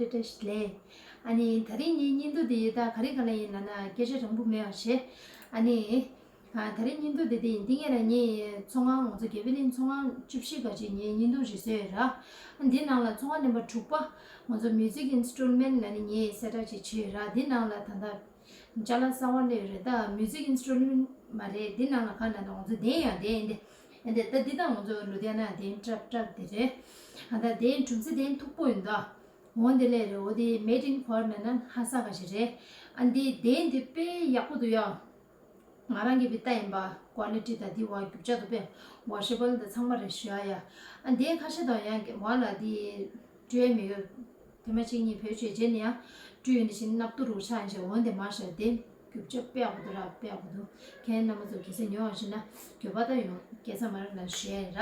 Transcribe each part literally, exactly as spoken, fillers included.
བཀྲ་ཤིས་བདེ་ལེགས། ཨ་ནི་ད་རིང་ངའི་བརྙན་ཐུང་འདི་ད་ག་རེ་ག་ལ་ཡིན་ལབ་ན་སྐད་ཆ་རིང་པོ་མེད་པ་བྱས། ཨ་ནི་ཨ་ད་རིང་བརྙན་ཐུང་འདི་འདི་ཡིན། འདི་ངས་ལ་ངའི་ཚོང་ཁང་ང་ཚོ་དགེ་འཕེལ་གླིང་ཚོང་ཁང་བཅུ་བཞི་ག་ཅིག་ངའི་བརྙན་ཐུང་རེ་བཟོས་ཡོད་ར། ཨ་འདི་ནང་ལ་ཚོང་ཁང་རྣམ་པ་དྲུག་པ་ང་ཚོ་མིའུ་ཛིག་ཨིན་སི་ཊུལ་མེན་ཊི་ལབ་ནི་ངས་གསལ་བསྒྲགས་ཅིག་བྱས་ཡོད་ར། འདི་ནང་ལ་ད་ལྟ་ཅ་ལག་གསར་པ་སླེབས་ཡོད་རེད། ད་མིའུ་ཛིག་ཨིན་སི་ཊུལ་མེན་ཊི་མ་རེད། འདི་ནང་ལ་གང་ལབ་ན་ང་ཚོ་གདན་ཡང་གདན་འདི་ཨ་འདི་ད་འདི་ད་ང་ཚོ་ལུ་དྷི་ཡ་ན་གདན་ཀྲབ་ཀྲབ་འདི་རེད། ཨ་ད་གདན་གྲུམ་ཚེ་གདན་མཐུག་པོ་ཡིན་ད། འོ་འདི་ལས་རེད། འོ་འདི་མེ་ཌི་ཨིན་གོ་རི་ན་ན་ཧ་ས་ག་ཞིག་རེད། ཨ་འདི་གདན་འདི་དཔེ་ཡག་པོ་འདུག་ཡ། ང་རང་གིས་བི་ལྟ་ཡིན་པ། ཀོ་ལི་ཊི་དང་འདི་བ་རྒྱུ་ཆ་དུ་དཔེ་ཝ་ཤེ་བལ་དང་ཚང་མ་རེད་ཞུ་ཡ་ཡ། ཨ་འདི་ཁ་ཤས་དང་ཡང་བ་ལ་འདི་སྤྲོད་ཡ་མི་ཡོད། དེ་མ་གཅིག་གཉིས་བེད་སྤྱོད་བྱས་ནས་ཡང་སྤྲོད་ཡོད་འདི་བཞིན་སྣབས་ཏུ་རུ་ཆགས་ཡིན་ཞེས། འོ་འདི་མ་ཤར་དེ་རྒྱུ་ཆ་དཔེ་ཡག་པོ་འདུག་ར། དཔེ་ཡག་པོ་འདུག་ཁྱེད་རྣམ་པ་ཚོ་གལ་སྲིད་ཉོ་བ་ཞིག་ན་འགྱོད་པ་ད་ཡོང་སྐལ་ས་མ་རེད་ལ་ཞུ་ཡ་ཡིན་ར།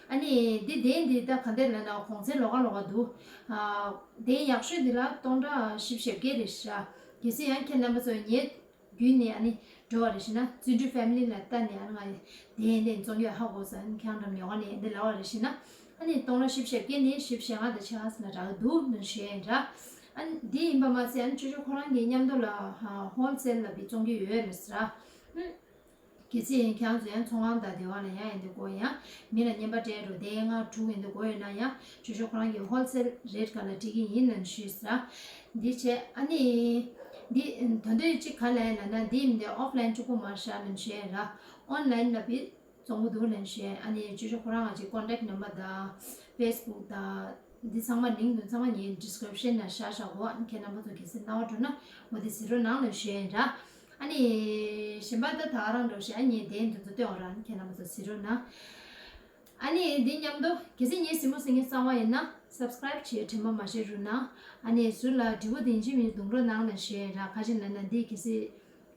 ཨ་ནི་འདི་གདན་འདི་ད་ག་འདིར་ལ་ན་གོང་ཚད་ལོགས་ཀ་ལོགས་ཀ་འདུག་ཨ་གདན་ཡག་ཤོས་འདི་ལ་སྟོང་ཕྲག་བཞི་བཅུ་ཞེ་བརྒྱད་རེད་ཤག་གལ་སྲིད་ཡང་ཁྱེད་རྣམ་པ་ཚོ་ངའི་བརྒྱུད་ནས་ཨ་ནི་འགྲོ་བ་རེད་ཤི་ན། བརྩོན་འགྲུས་ཕེ་མི་ལི་ལ་ལྟ་ནས་ཨ་ནི་ང་གདན་གདན་བཙོང་རྒྱུ་ཧ་གོ་ས། ཨ་ནི་ཁྱེད་རང་འགྲམ་ཉོ་ག་ནས་འདི་ལ་བ་རེད་ཤི་ན། ཨ་ནི་སྟོང་ཕྲག་བཞི་བཅུ་ཞེ་བརྒྱད་ནས་བཞི་བཅུ་ཞེ་ལྔ་དང་ཕྱེད་ཀ་ཙམ་ལ་རག་གི་འདུག་ནང་བཤད་ཡིན་ར། ཨ་ནི་འདི་ཡིན་པ་མ་ཟད་ཨ་ནི་ཅོ་ཅོ་ཁོ་རང་གིས་མཉམ་དུ་ལ་ཧོལ་སེལ་ལ་བི་བཙོང་རྒྱུ་ཡོད་རེད་ཟེར་ར། ཨ་གལ་སྲིད་ཡང་ཁྱེད་རང་ཚོ་ཡང་ཚོང་ཁང་དང་དེ་བ་ལ་ཡང་ཡིན་འདི་དགོས་ཡང་མི་ལ་རྔན་པ་སྤྲད་འགྲོ་དེ་ལྔ་དྲུག་ཡིན་འདི་དགོས་ཡོད་ན་ཡང་ཅོ་ཅོ་ཁོ་རང་གིས་ཧོལ་སེལ་རེ་ཊི་ག་ལ་སྤྲད་ཀྱི་ཡིན་ལབ་ཞུས་ཟེར། འདི་བྱས་ཨ་ནི་འདི་དོན་དོན་གཅིག་ག་ལ་ཡིན་ལབ་ན་འདི་ཡིན་འདི་ཨོཕ་ལན་གཅིག་པུ་མ་ཤར་ལབ་ཞུས་ཡིན་ར། ཨོན་ལན་ལ་བི་བཙོང་གི་འདུག་ལབ་ཞུས་ཡིན། ཨ་ནི་ཅོ་ཅོ་ཁོ་རང་ང་ཅིག་ཀོན་ཊེག་ནམ་བར་དང་ཕེ་སི་བུག་དང་འདི་ཚང་མ་ལིང་ཀི་འདི་ཚང་མ་ངའི་ཌི་སི་ཀི་རིབ་ཤན་ན་བཞག་བཞག་གོ་ཨ་ནི་ཁྱེད་རྣམ་པ་ཚོ་གལ་སྲིད་སྣང་བ་འགྲོ་ན་འོ་དེ་གཟིགས་རོགས་གནང་ལབ་ཞུས་ཡིན་ར། ཨ་ནི་གཞན་པ་ད་ད་ག་རང་འགྲོ་ཞེས་ཨ་ནི་དེ་འདི་ཚོ་སྟོན་འོ་ར། ཨ་ནི་ཁྱེད་རྣམ་པ་ཚོ་གཟིགས་རོགས་གནང་། ཨ་ནི་འདི་མཉམ་དུ་གལ་སྲིད་ངའི་གཟིགས་མོ་གཟིགས་མཁན་གསར་པ་ཡིན་ན་སབ་སི་ཀི་རབ་བྱེད་དྲན་པ་མ་བརྗེད་རོགས་གནང་། ཨ་ནི་ཟུར་ལ་དྲི་བ་དེ་ཡིན་གཅིག་མིན་གཅིག་རྡུང་རོགས་གནང་ལབ་ཞུས་ཡིན་ར། ག་ཅི་ལབ་ན་འདི་གལ་སྲིད་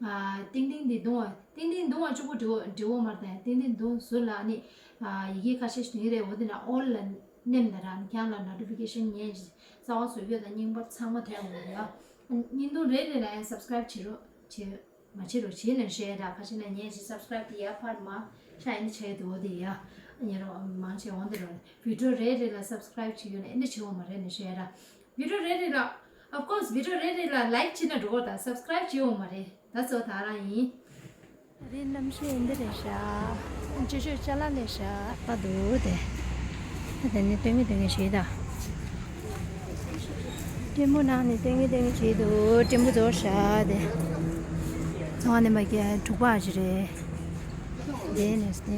ཨ་ཏིང་ཏིང་འདི་རྡུང་བ་ཏིང་ཏིང་རྡུང་བ་གཅིག་པུ་འགྲིག་འགྲིག་འོ་མ་རེད། ཏིང་ཏིང་རྡུང་ཟུར་ལ་ཨ་ནི་ཨ་ཡི་གེ་ཁ་ཤས་ཤིག་ཡོད་རེད། འོ་དེ་ལ་ཨོལ་ལ་མནན་ད་ར། ཨ་ནི་ཁྱེད་རང་ལ་ནོ་ཊི་ཕི་ཀེ་ཤན་ཉན་གསར་པ་བཟོ་རྒྱུ་དང་རྙིང་པ་ཚང་མ་ཐོན་འོང་རེད་ཡ། ཨ་ནི་བརྙན་ཐུང་རེ་རེ་ལ་ཡང་སབ་སི་ཀི་རབ་བྱེད་རོགས་བྱེད། མ་བྱེད་རོགས་བྱེད་ནས་བཤད་ར། ཁ་ཤས་ན་ཉན་ཞིག་སབ་སི་ཀི་རབ་དེ་ཡར་ཕར་མར་ཤ་ཡིན་ནི་བྱས་འདུག་འོ་དེ་ཡ། ཉན་རོགས་མང་ཆེ་འོང་དེ་རོགས་བི་ཌིའོ་རེ་རེ་ལ་སབ་སི་ཀི་རབ་བྱེད་ཡོད་ན་ཨེ་འདྲ་བྱེད་འོང་མ་རེད་ནས་བཤད་ར། བི་ཌིའོ་རེ་རེ་ལ་of course བི་ཌིའོ་རེ་རེ་ལ་ལའིཀ་བྱེད་ན་འགྲོ་གོ་ད་སབ་སི་ཀི་རབ་བྱེད་འོང་མ་རེད། ད་ཚོ་ད་རང་ཡིན། རི་གནམ་གཤིས་འདི་རེད་ཤག་ཅོ་ཅོ་ཅ་ལག་ལས་ཤག་པ་འདུག་དེ། དེ་ནི་སྟོན་གི་སྟོན་གི་ཞིག་ད། སྤྲིན་པོ་ནང་ནས་སྟོན་གི་སྟོན་གི་བྱེད་འདུག་སྤྲིན་པོ་རྫོགས་ཤག་དེ། ཚོང་ཁང་ནས་མ་གི་དྲུག་པ་ཞིག་རེད། དེ་ནས་སྟེ།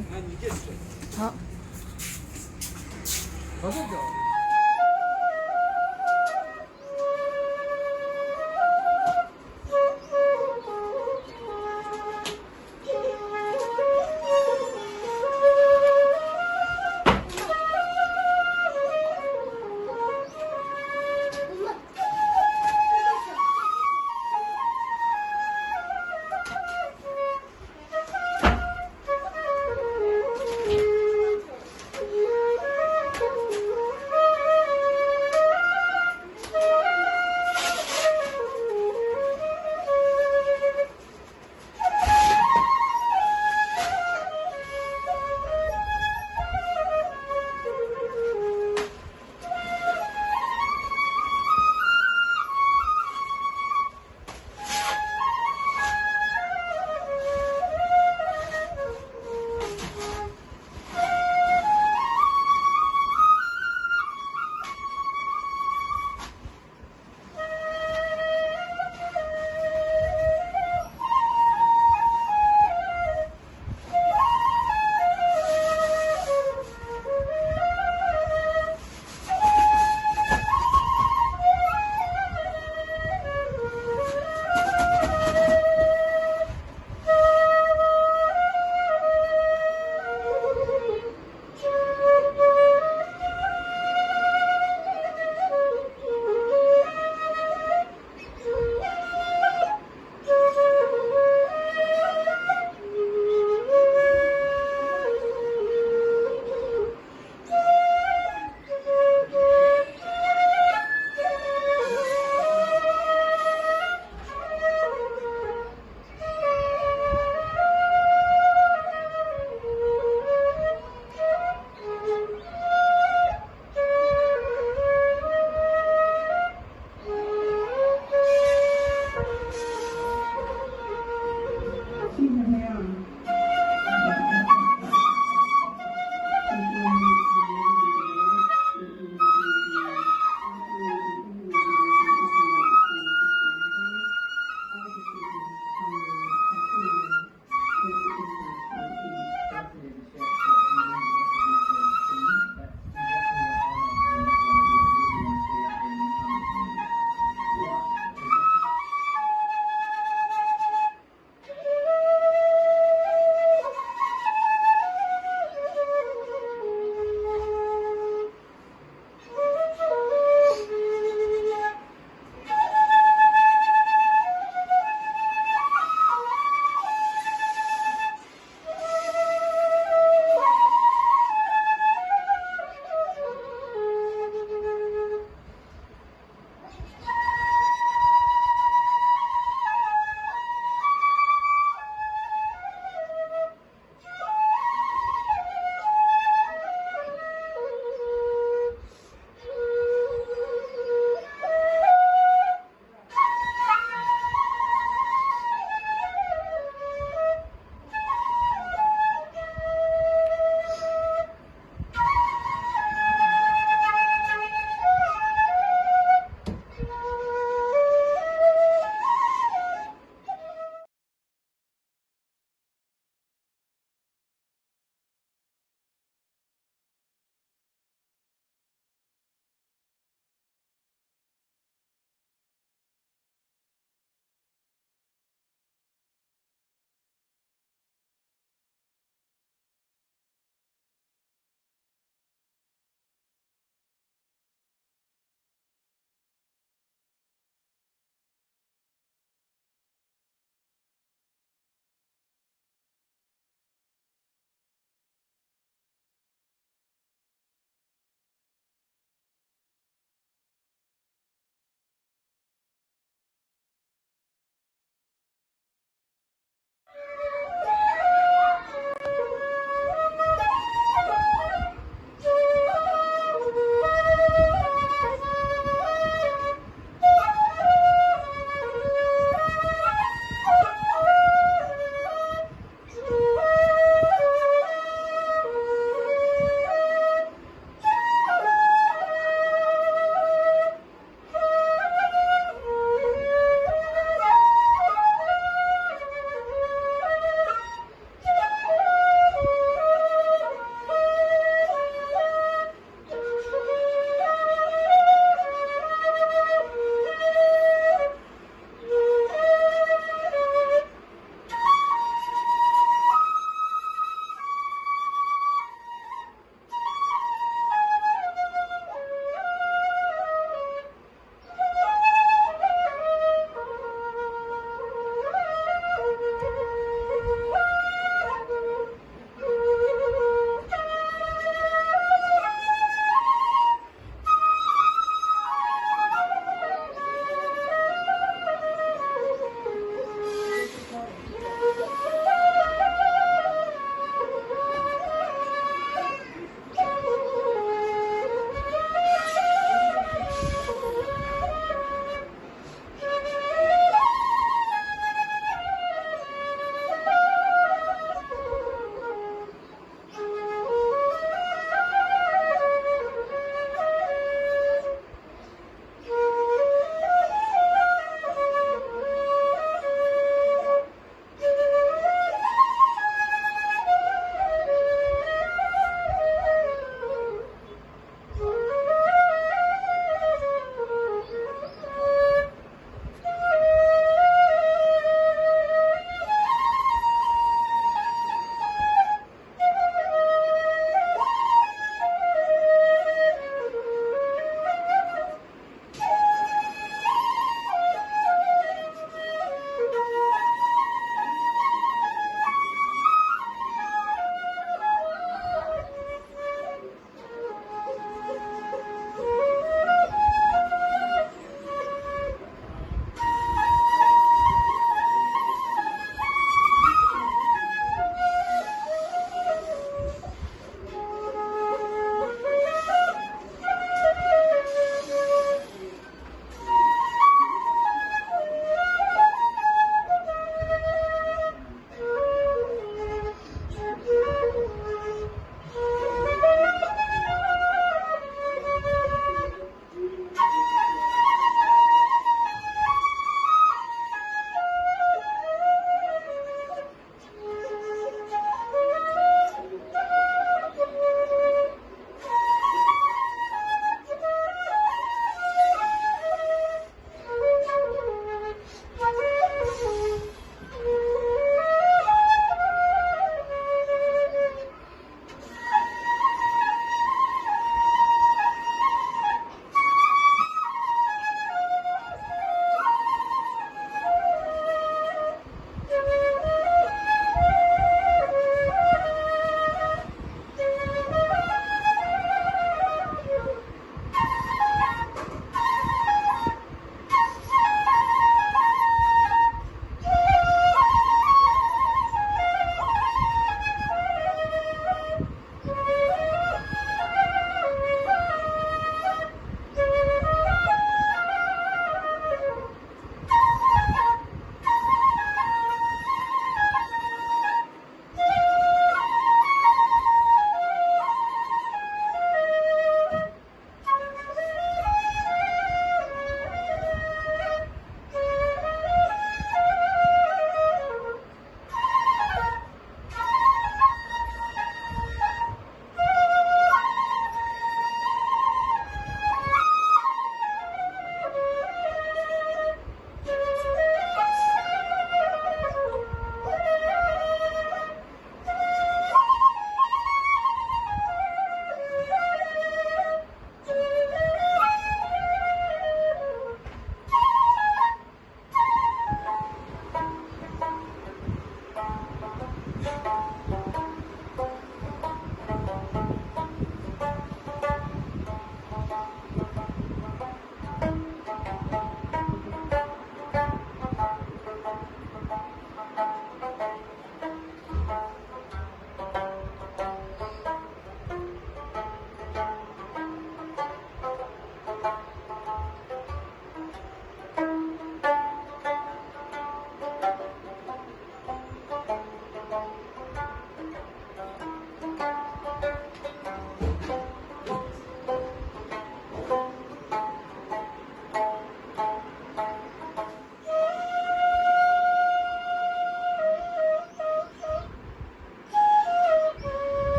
ཧོ།